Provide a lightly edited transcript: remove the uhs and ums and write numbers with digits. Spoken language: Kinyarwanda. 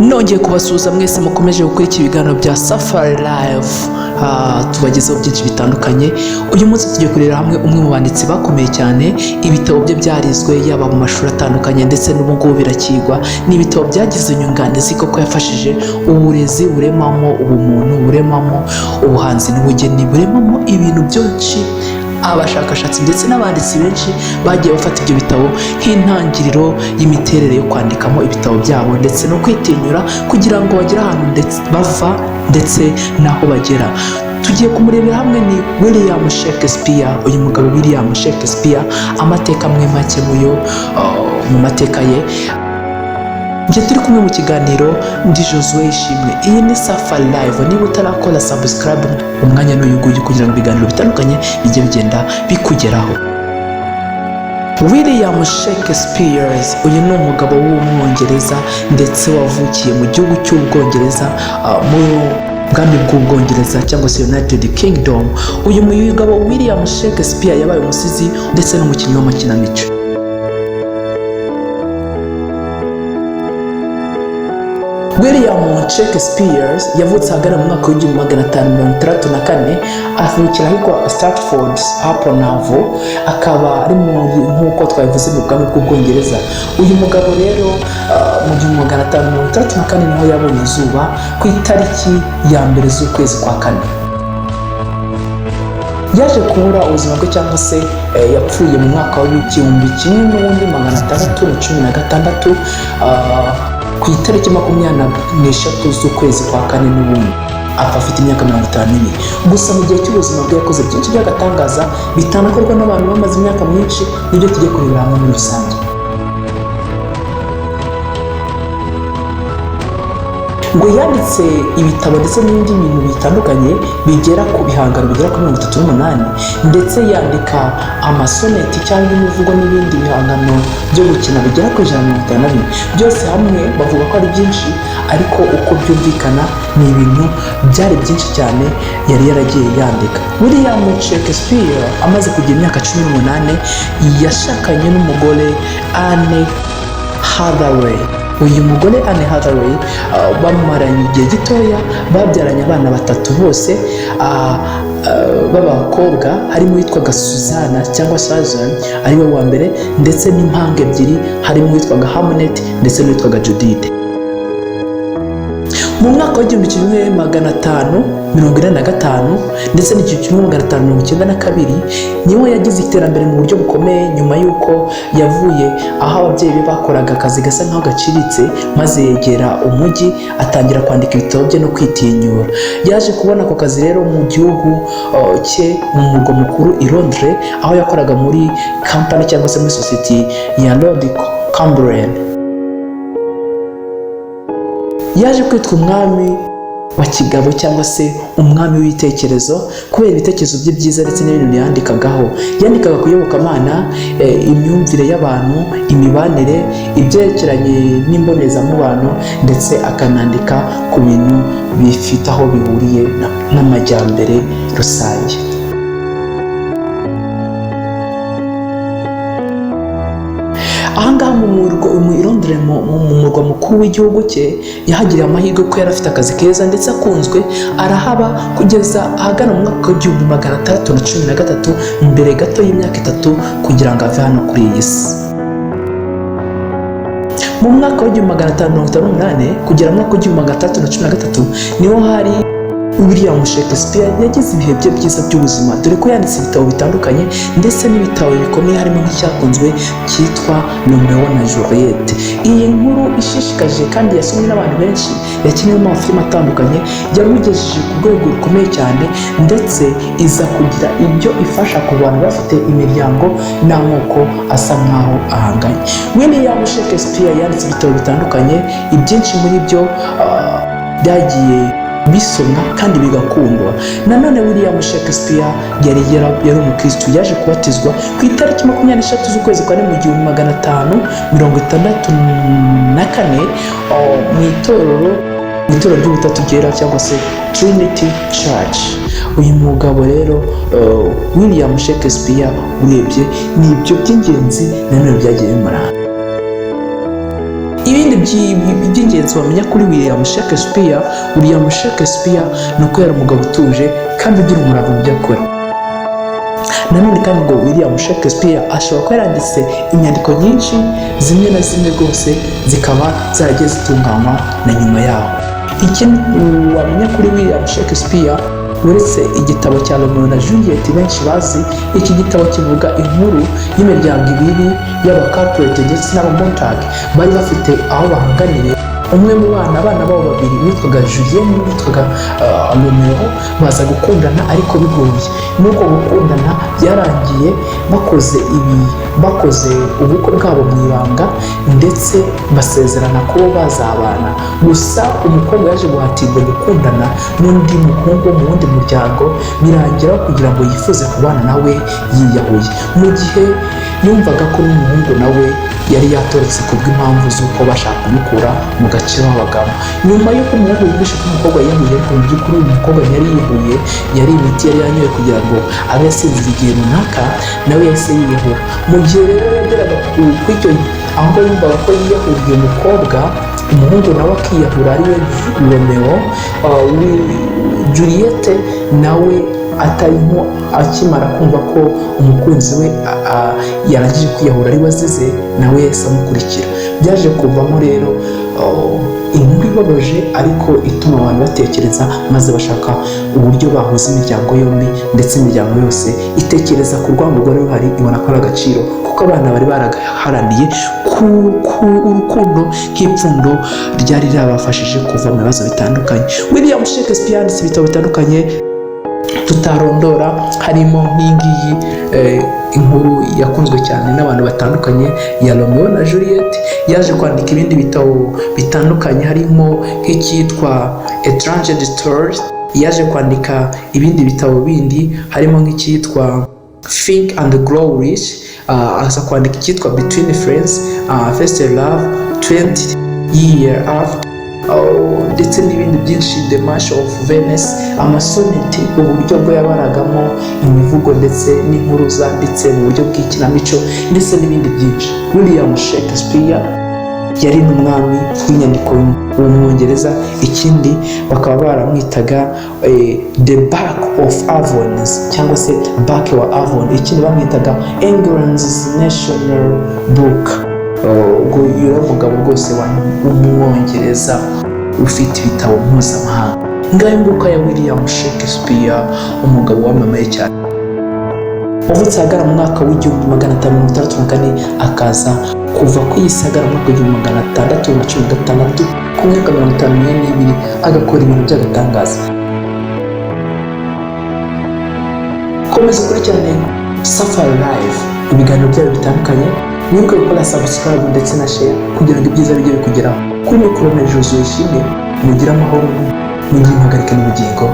Nongeye kubasuhuza mwese mukomeje gukurikira ibiganiro bya Safari Live. Tubagezaho byinshi bitandukanye. Uyu munsi tugiye kurebera hamwe umwe mu banditsi bakomeye cyane. Ibitabo bye byarizwe yaba mu mashuri atandukanye, ndetse n'ubu ngubu birakigwa. Ni ibitabo byagize inyunganizi koko, yafashije uburezi buremamo ubumuntu, buremamo ubuhanzi n'ubugeni, buremamo ibintu byinshi. Abashakashatsi ndetse n'abanditsi benshi bagiye bafata ibyo bitabo nk'intangiriro y'imiterere yo kwandikamo ibitabo byabo, ndetse no kwitinyura kugira ngo bagere ahantu ndetse bava ndetse n'aho bagera. Tugiye kumurebera hamwe, ni William Shakespeare. Uyu mugabo William Shakespeare, amateka amwe make muyo mu mateka ye. Njye turi kumwe mu kiganiro ndi Josue Ishimwe, iyi ni Safari Live. Niba utarakora subscribe, umwanya n'uyu nguyu kugira ngo ibiganiro bitandukanye bijye bigenda bikugeraho. William Shakespeare, uyu ni umugabo w'Umwongereza ndetse wavukiye mu gihugu cy'Ubwongereza, mu bwami bw'Ubwongereza cyangwa se United Kingdom. Uyu mugabo William Shakespeare yabaye umusizi ndetse n'umukinnyi w'amakinamico. William Shakespeare yavutse ahagana mu mwaka w'1564, avukira ahitwa Stratford upon Avon, akaba ari nk'uko twabivuze mu bwami bw'Ubwongereza. Uyu mugabo rero mu 1564 niho yabonye izuba, ku itariki ya 1 z'ukwezi kwa kane. Yaje kubura ubuzima bwe cyangwa se yapfuye mu mwaka w'1616, ku itariki 23 z'ukwezi kwa kane n'ubundi, apfa afite imyaka 52 gusa. Mu gihe cy'ubuzima bwe yakoze byinshi by'agatangaza bitanakorwa n'abantu bamaze imyaka myinshi, nibyo tujye kurebera hamwe muri rusange. Ngo yanditse ibitabo ndetse n'ibindi bintu bitandukanye bigera ku bihangano bigera kuri 38, ndetse yandika amasoneti cyangwa imivugo n'ibindi bihangano byo gukina bigera kuri 154. Byose hamwe bavuga ko ari byinshi, ariko uko byumvikana ni ibintu byari byinshi cyane yari yaragiye yandika. William Shakespeare amaze kugira imyaka 18 yashakanye n'umugore Anne Hathaway. Uyu mugore Anne Hathaway bamaranye igihe gitoya, babyaranye abana batatu bose b'abakobwa, harimo uwitwaga Suzana cyangwa Susan ariwe wa mbere, ndetse n'impanga ebyiri, harimo uwitwaga Hamnet ndetse n'uwitwaga Judith. Mu mwaka w'1585 ndetse n'1592 niho yagize iterambere mu buryo bukomeye, nyuma y'uko yavuye aho ababyeyi be bakoraga akazi gasa nk'aho gaciriritse, maze yegera umujyi, atangira kwandika ibitabo bye no kwitinyura. Yaje kubona ako kazi rero mu gihugu cye, mu murwa mukuru i Londres, aho yakoraga muri kampani cyangwa se muri sosiyete ya Lord Cumberland. Yaje kwitwa umwami wa kigabo cyangwa se umwami w'ibitekerezo kubera ibitekerezo bye byiza ndetse n'ibintu yandikagaho. Yandikaga ku iyobokamana, imyumvire y'abantu, imibanire, ibyerekeranye n'imbonezamubano, ndetse akanandika ku bintu bifite aho bihuriye n'amajyambere rusange. Ahangaha mu Londres, mu murwa mukuru w'igihugu cye, yahagiriye amahirwe ko yari afite akazi keza ndetse akunzwe, arahaba kugeza ahagana mu mwaka w'1613, mbere gato y'imyaka 3 kugira ngo ave hano kuri iyi si. Mu mwaka w'1558 kugera mu mwaka w'1613 niho hari William Shakespeare yagize ibihe bye byiza by'ubuzima, dore ko yanditse ibitabo bitandukanye ndetse n'ibitabo bikomeye, harimo nk'icyakunzwe cyitwa Romeo na Juliet. Iyi nkuru ishishikaje kandi yasomwe n'abantu benshi, yakinwemo amafilime atandukanye, yamugejeje ku rwego rukomeye cyane, ndetse iza kugira ibyo ifasha ku bantu bafite imiryango n'amoko asa nk'aho ahanganye. William Shakespeare yanditse ibitabo bitandukanye, ibyinshi muri byo byagiye bisomwa kandi bigakundwa. Nanone William Shakespeare yari umukristu, yaje kubatizwa ku itariki 23 z'ukwezi kwa mu 1564 mu itorero ry'Ubutatu Bwera cyangwa se Trinity Church. Uyu mugabo rero William Shakespeare, urebye ni ibyo by'ingenzi nanone byagiye bimuranga. Ibindi by'ingenzi wamenya kuri William Shakespeare, William Shakespeare ni uko yari umugabo utuje kandi ugira umurava mu byo akora. Nanone kandi ngo William Shakespeare ashobora kuba yaranditse inyandiko nyinshi, zimwe na zimwe rwose zikaba zaragiye zitunganywa na nyuma yaho. Ikindi wamenya kuri William Shakespeare, uretse igitabo cya Romeo na Juliet benshi bazi, iki gitabo kivuga inkuru y'imiryango ibiri y'aba Capulet ndetse n'aba Montague bari bafite aho bahanganiye. Umwe mu bana, abana babo babiri, witwaga Julien n'uwitwaga Romeo, baza gukundana ariko bigoye. Nuko gukundana byarangiye bakoze ibi, bakoze ubukwe bwabo mu ibanga, ndetse basezerana ko bazabana. Gusa umukobwa yaje guhatirwa gukundana n'undi muhungu wo mu wundi muryango, birangira kugira ngo yifuze kubana nawe yiyahuye, mu gihe yumvaga ko n'umuhungu nawe yari yatorotse kubw'impamvu z'uko bashaka kumukura mu gace babagamo. Nyuma y'uko umuhungu yumvishe ko umukobwa yiyahuye, ariko mu by'ukuri uyu mukobwa ntiyari yiyahuye, yari imiti yari yanyoye kugira ngo abe yasinzira igihe runaka, nawe yahise yiyahura. Mu gihe rero yageraga ku icyo aho ngaho yumvaga ko yiyahuriye umukobwa, umuhungu nawe akiyahura, ariwe Romeo, Juliette nawe atarimo, akimara kumva ko umukunzi we yarangije kwiyahura ari we azize, nawe yahise amukurikira. Byaje kuvamo rero inkuru ibabaje ariko ituma abantu batekereza, maze bashaka uburyo bahuza imiryango yombi, ndetse imiryango yose itekereza ku rwango rwari ruhari, ibona ko ari agaciro kuko abana bari baraharaniye ku urukundo nk'ipfundo ryari ryabafashije kuva mu bibazo bitandukanye. William Shakespeare yanditse ibitabo bitandukanye tutarondora, harimo nk'iyingiyi, inkuru yakunzwe cyane n'abantu batandukanye ya Romeo na Juliet. Yaje kwandika ibindi bitabo bitandukanye, harimo nk'icyitwa A Tragedy Story. Yaje kwandika ibindi bitabo bindi, harimo nk'icyitwa Think and Grow Rich, aza kwandika icyitwa Between Friends, First Love, 20 Year After, ndetse n'ibindi byinshi, The Merchant of Venice, amasoneti, uburyo bwo yabaragamo imivugo ndetse n'inkuru zanditse mu buryo bw'ikinamico, ndetse n'ibindi byinshi. William Shakespeare yari n'umwami w'inyandiko w'Umwongereza. Ikindi bakaba baramwitaga the Buck of Avons cyangwa se Buck wa Avon. Ikindi bamwitaga England's National Book. Ubwo uyu rero umugabo rwose w'Umwongereza ufite ibitabo mpuzamahanga. Ngayo nguko ya William Shakespeare, umugabo wamamaye cyane, wavutse ahagana mu mwaka w'1564, akaza kuva ku isi ahagana mu mwaka w'1616, ku myaka 52, agakora ibintu by'agatangaza. Komeza ukurikirane Safari Live, ibiganiro byayo bitandukanye. Wibuke gukora subscribe ndetse na share kugira ngo ibyiza bijye bikugeraho. Kuri mikoro na Josué Ishimwe, mugire amahoro, mugire impagarike n'ubugingo.